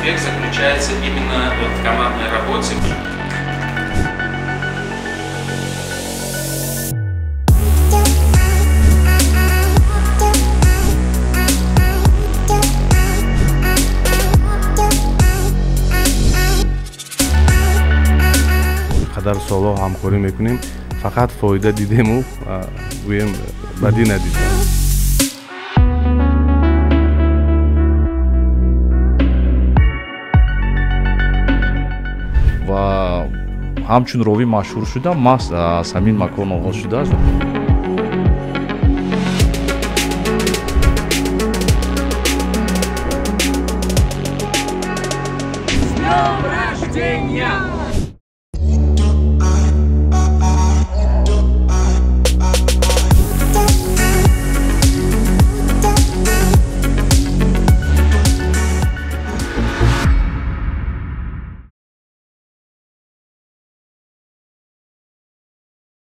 Успех заключается именно вот в командной работе. Қадар солҳо ҳамкорӣ мекунем, фақат фоида дидему, гӯем, бадӣ надидем. Ва ҳамчун ровӣ машҳур шудам, маҳз аз ҳамин макон оғоз шудааст. С днем рождения!